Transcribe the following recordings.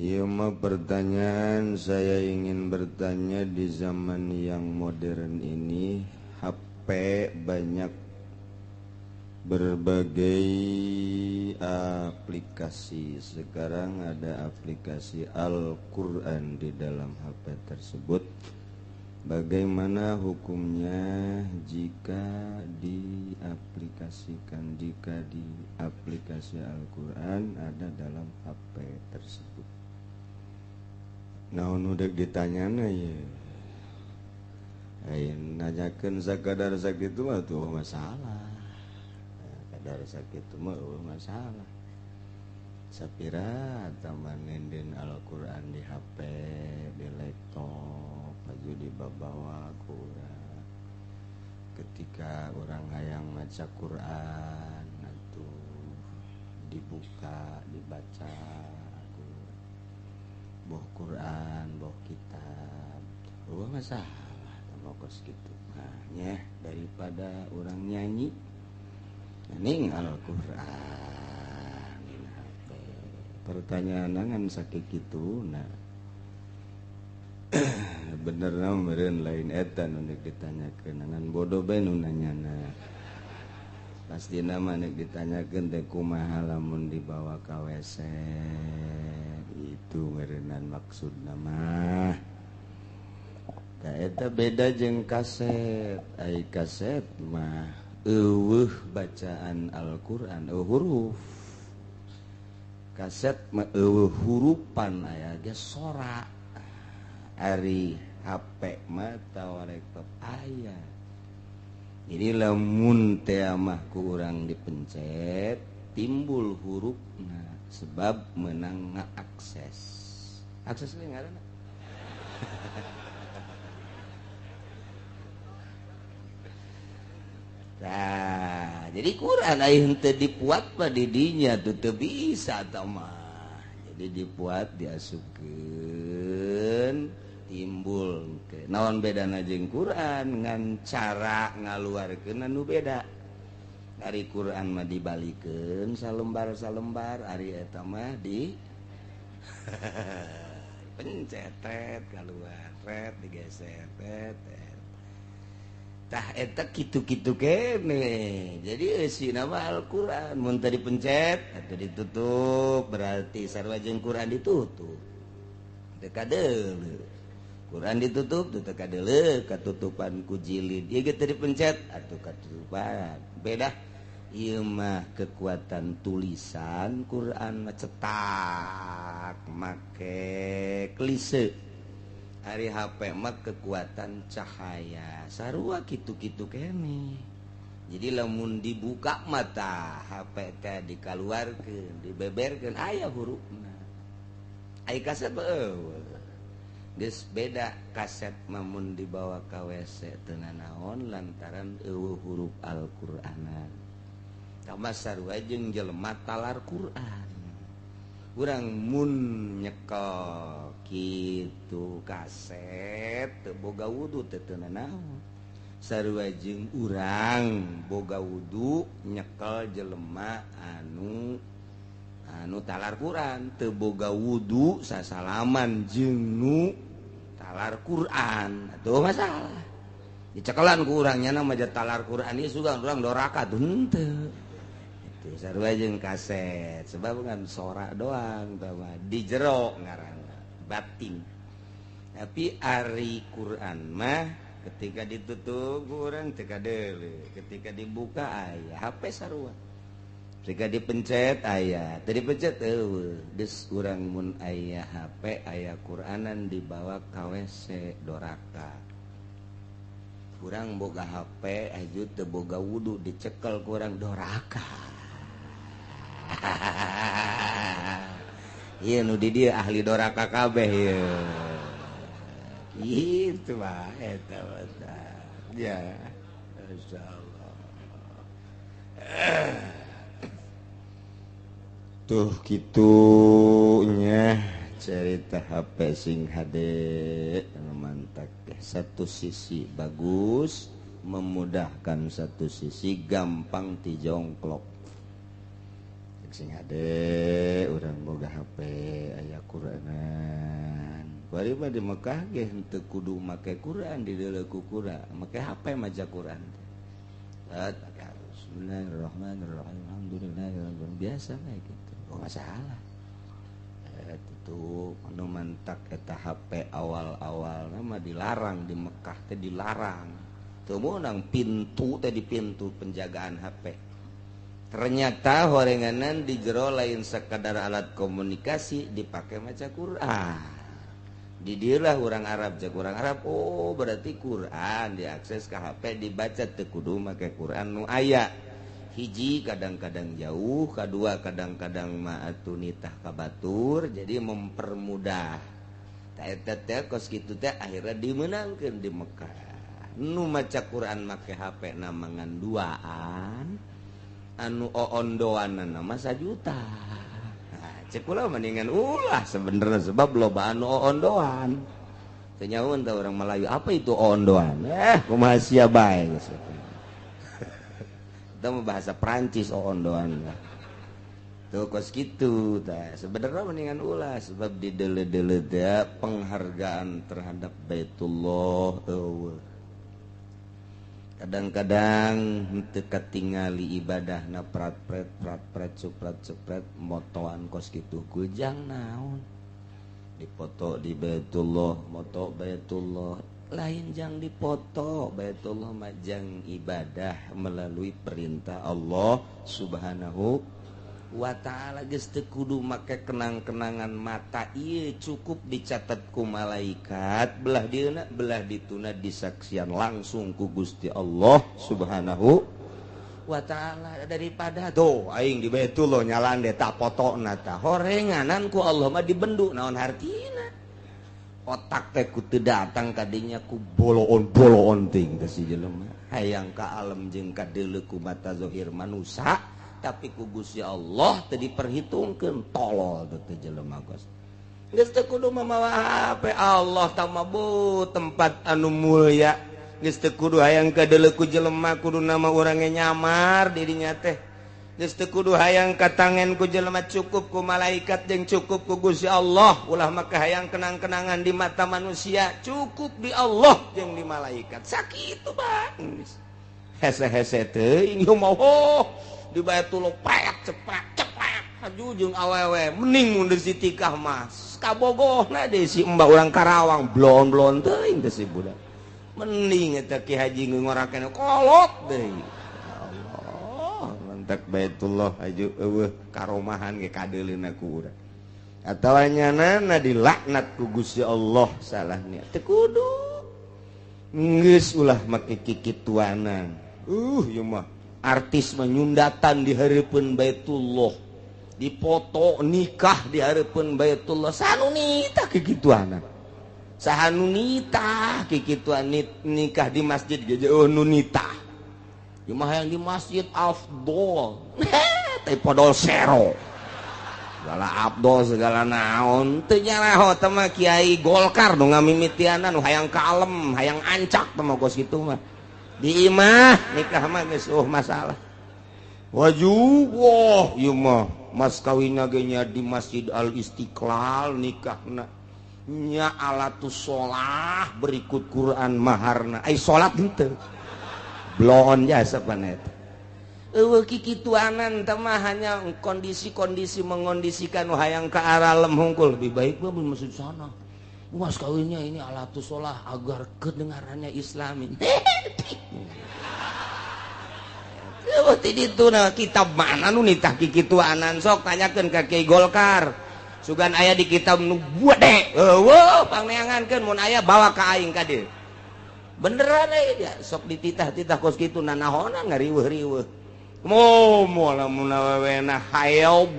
Ieu mah pertanyaan, saya ingin bertanya, di zaman yang modern ini HP banyak berbagai aplikasi. Sekarang ada aplikasi Al-Quran di dalam HP tersebut. Bagaimana hukumnya jika diaplikasikan, jika di aplikasi Al-Quran ada dalam HP tersebut? Naon udah ditanyana ya? Ayo nanyakeun sakadar sakitu mah tuh masalah. Kadar sakitu mah masalah. Sapira taman nenden Al-Quran di HP, di laptop, baju dibawa ku urang. Ketika orang hayang maca Quran atuh dibuka, dibaca boh Quran, boh kitab. Eueuh masalah tah kos kitu mah nya, daripada orang nyanyi ning Al-Quran dina HP. Pertanyaan ngan sakitu nah. Bener na meureun lain eta nu deuk ditanyakeun, ngan bodoh bae nu nanyana. Pastina mah nek ditanyakeun teh kumaha lamun dibawa ka WC, itu meureunnan maksudna mah. Tah eta beda jeung kaset. Ai kaset mah eueuh bacaan Al-Qur'an, eueuh huruf. Kaset mah eueuh hurupan, aya ge sora. Ari HP mah tawa laptop aya. Jadi lamun teh mah ku urang dipencet timbul hurufna sebab menang ngaakses. Akses we ngaranna. Nah, jadi Quran aya henteu dipuat mah di dinya tuh teu bisa tah mah. Jadi dipuat diasupkeun timbul ke. Naon bedana jeung Quran ngan cara ngaluarkeun anu beda. Ari Quran mah dibalikeun salembar-salembar, ari eta mah di pencetet kaluar, ret digeser tet. Tah eta kitu-kitu kene. Jadi eusina mah Al-Qur'an mun teu dipencet atau ditutup berarti sarua jeung Quran ditutup. Teu kadeuleu. Quran ditutup teu kadeuleu katutupan ku jilid. Ieu ge teu dipencet atuh katutupan. Beda ieu mah kekuatan tulisan Quran mah cetak make klise. Ari HP mah kekuatan cahaya sarua kitu-kitu kene. Jadi lamun dibuka mata HP teh dikaluarkeun, dibeberkeun aya hurufna. Ai kaset mah eueuh. Geus beda kaset mah mun dibawa ka WC teu nanaon lantaran eueuh huruf Al-Qur'anan. Tah sarua jeung jelema talar Qur'an. Urang mun nyekel kitu kaset teu boga wudu teu teu nanaon. Sarua jeung urang boga wudu nyekel jelema anu anu talar Quran teu boga wudu sasalaman jeung nu talar Quran. Atuh masalah. Dicekelan ku urang nya mah talar Quran ieu sugan urang doraka tuh henteu. Itu sarua jeung kaset sebab kan sora doang tah mah di jero ngaranna batin. Tapi ari Quran mah ketika ditutup urang teu kadeuleu, ketika dibuka aya HP sarua. Ketika dipencet aya, teu dipencet eueuh. Geus urang mun aya HP aya Quranan dibawa ka WC doraka. Urang boga HP aju teu boga wudu dicekel ku urang doraka. Ieu nu di dieu ahli doraka kabeh ieu. Kitu mah eta mah. Ya, insyaallah. Tuh kitunya cerita HP sing hade mantak. Satu sisi bagus memudahkan, satu sisi gampang tijongklok. Sing hade urang boga HP aya Qur'anan. Kuari mah di Mekah ge henteu kudu make Quran di deuleu ku Quran, make HP maca Quran. Bismillahirrahmanirrahim. Alhamdulillahirabbil biasa kayak gitu. Oh masalah. Itu anu mantak eta HP awal-awal nama dilarang di Mekah teh dilarang. Teu meunang pintu teh di pintu penjagaan HP. Ternyata horenganan di jero lain sekadar alat komunikasi dipakai maca Quran. Didilah orang Arab cek orang Arab, oh berarti Quran diakses ke HP dibaca teu kudu make Quran nu aya. Hiji kadang-kadang jauh, kadua kadang-kadang mah atuh nitah ka batur, jadi mempermudah. Ta eta teh kos kitu teh akhirnya dimeunangkeun di Mekah. Nu maca Quran make HP na mangan duaan, anu oondoanana mah sajuta. Cek kula mendingan ulah sebenarnya sebab loba anu oondoan. Teu nyaun teh orang Melayu apa itu oondoan? Kumaha sia bae geus. Itu mah bahasa Prancis oondoan. Tuh kos kitu tah. Sebenarnya mendingan ulah sebab di deuleu-deuleu teh penghargaan terhadap Baitullah eueuh. Kadang-kadang henteu katingali ibadahna prat-pret prat-pret suprat-supret motoan kos kitu kujang naon dipoto di Baitullah moto Baitullah lain jang dipoto Baitullah mah jang ibadah melalui perintah Allah Subhanahu wa ta'ala. Geus teu kudu make kenang-kenangan mata ieu cukup dicatat ku malaikat belah dieuna belah dituna disaksian langsung ku Gusti Allah Subhanahu wa ta'ala. Daripada tuh aing di Baitullah nyalan deh tak potona tah horenganan ku Allah mah dibendu naon hartina otak teh ku teu datang kadinya ku boloon-boloon ting teh si jelema hayang ka alam jeung kadeuleu ku mata zahir manusa tapi ku Gusti Allah teu diperhitungkeun tolol teh jelema kos geus teu kudu mamawa HP Allah tah mah tempat anu mulia geus teu kudu hayang kadeuleu ku jelema kudu nama urang nyamar dirinya teh geus teu kudu hayang katangen ku jelema cukup ku malaikat jeung cukup ku Gusti Allah ulah maka hayang kenang-kenangan di mata manusia cukup di Allah jeung di malaikat sakitu Pak hese-hese teuing ieu mah di Baitullah paet cepat cepat haju jeung awewe mending mundur si tikah mah kabogohna deui si mbak urang Karawang blon-blon teuing teh si budak mending eta Ki Haji ngorakeun kolot deui. Allah mantak Baitullah haju eueuh karomahan ge kadeuleuna ku urang atawa nyanana dilaknat ku Gusti Allah salahnya teu kudu geus ulah make kikituanan ieu mah artis menyundatan di hareupeun Baitullah dipoto nikah di hareupeun Baitullah sanunita kikituanan saha nu nitah kikituan nikah di masjid ge eueuh nu nitah ieu mah hayang di masjid afdol teh podol sero segala afdol segala naon teu nyaraho teh mah kiai Golkar nu ngamimitianan nu hayang kalem hayang ancak teh mah kos kitu mah di imah nikah mah geus masalah wajib wah ieu mah mas kawinna ge nya di Masjid Al Istiqlal nikahna nya alatus sholah berikut Quran maharna ai salat henteu bloon jasa panet eueuh kikituanan teh mah hanya kondisi-kondisi mengondisikan nu hayang ka arah lem hungkul lebih baik mah masjid sana mas kawinnya ini alatus sholah agar kedengarannya islami. Eueuh ti ditu na kitab mana nu nitah kikituanan sok tanyakeun ka Kiai Golkar. Sugan aya di kitab nu gede. Eueuh pangneangankeun mun aya bawa ka aing ka dieu. Beneran aya dia sok dititah-titah kos kitu nanahonan ngariweuh-riweuh. Moal lamun awewena hayob.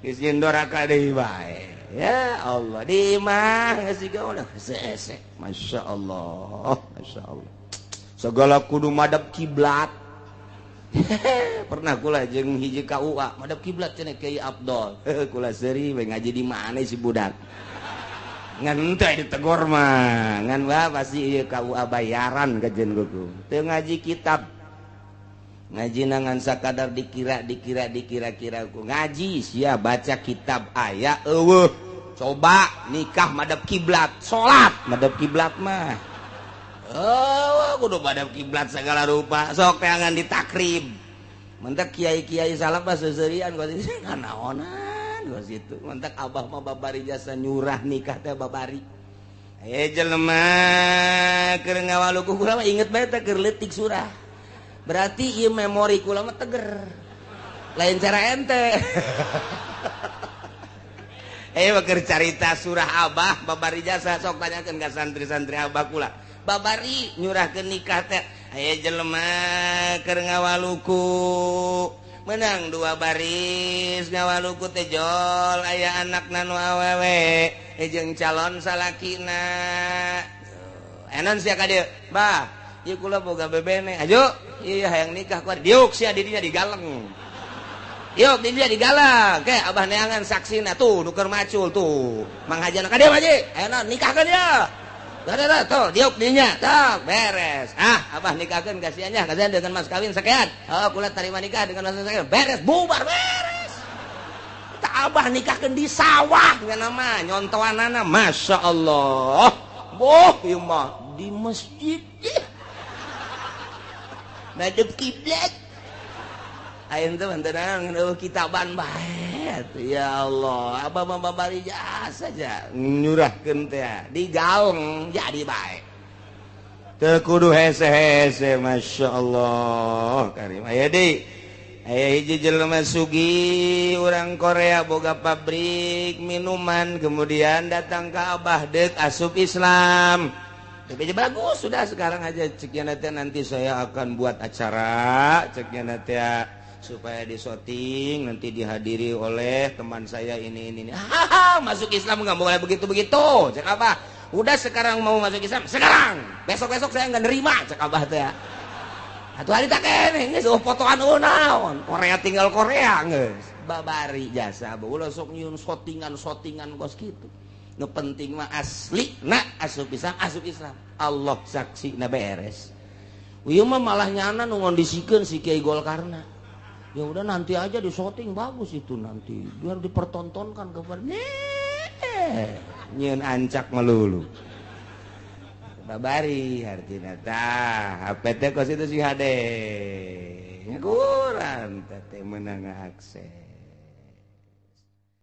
Geus doraka deui bae. Ya Allah, di imah geus siga ulah hese. Masya Allah, Masya Allah. Segala kudu madep kiblat. Pernah kula jeung hiji KUA madep kiblat cenah Kiai Abdol. Kula seuri we ngaji di mana si budak. Ngan teh ditegor mah, ngan wah pasti ieu KUA bayaran kajen kuku. Teu ngaji kitab. Ngaji ngan sakadar dikira dikira dikira-kira ku ngaji sia baca kitab aya eueuh. Coba nikah madep kiblat, salat madep kiblat mah. Oh, kudu madep kiblat segala rupa. Sok teangan di Takrib. Mentak kiai-kiai salaf mah seuseurian kos naonan kos itu. Mentak abah mah babari jasa nyurah nikah teh babari. Eh jelema keur ngawaluku kula mah inget bae teh keur leutik surah. Berarti ieu memori kula mah teger. Lain cara ente. Eh keur carita surah abah babari jasa sok tanyakeun ka santri-santri abah kula. Babari nyurahkeun nikah teh aya jelema keur ngawaluku menang dua baris ngawaluku teh jol aya anakna nu awewe jeung calon salakina. Enon sia ka dieu bah ieu kula boga bebene ayo ieu hayang nikah ku diuk sia di dinya digaleng diuk di dinya digalang ke abah neangan saksina tuh nu keur macul tuh manghajana ka dieu haji enon nikahkeun ieu. Dah tuh diuk dinya tuh beres. Ah abah nikahkeun kasihannya kasihan dengan mas kawin sekian. Oh kula tarima nikah dengan mas sekian beres bubar beres. Tak abah nikahkeun di sawah nya nama nyontoanana Masya Allah. Boh ieu mah di masjid. Madep kiblat. Ayeuna teh mantenan ngan kitaban bae. Ya Allah, abah mah babari jasa aja nyurahkeun teh digaung jadi bae. Teu kudu hese-hese Masya Allah. Karim aya deui. Aya hiji jelema sugih urang Korea boga pabrik minuman kemudian datang ka abah deuk asup Islam. Tapi bagus sudah sekarang aja ceknya nanti saya akan buat acara ceknya nanti supaya disoting nanti dihadiri oleh teman saya ini. Hahaha, masuk Islam nggak boleh begitu-begitu cek abah. Udah sekarang mau masuk Islam sekarang, besok-besok saya nggak nerima cek abah teh. Atuh hari tak kene geus fotoan naon Korea tinggal Korea geus babari jasa ulah sok nyieun sotingan-sotingan kos kitu. Nu penting mah asli na asup Islam, asup Islam. Allah saksi na beres. Ieu mah malah nyana nu ngondisikeun si Kiai Golkarna. Ya udah nanti aja disoting bagus itu nanti biar dipertontonkan kepada nyieun ancak melulu. Babari artina tah HP teh kos itu si hade. Kurang teh meunang akses.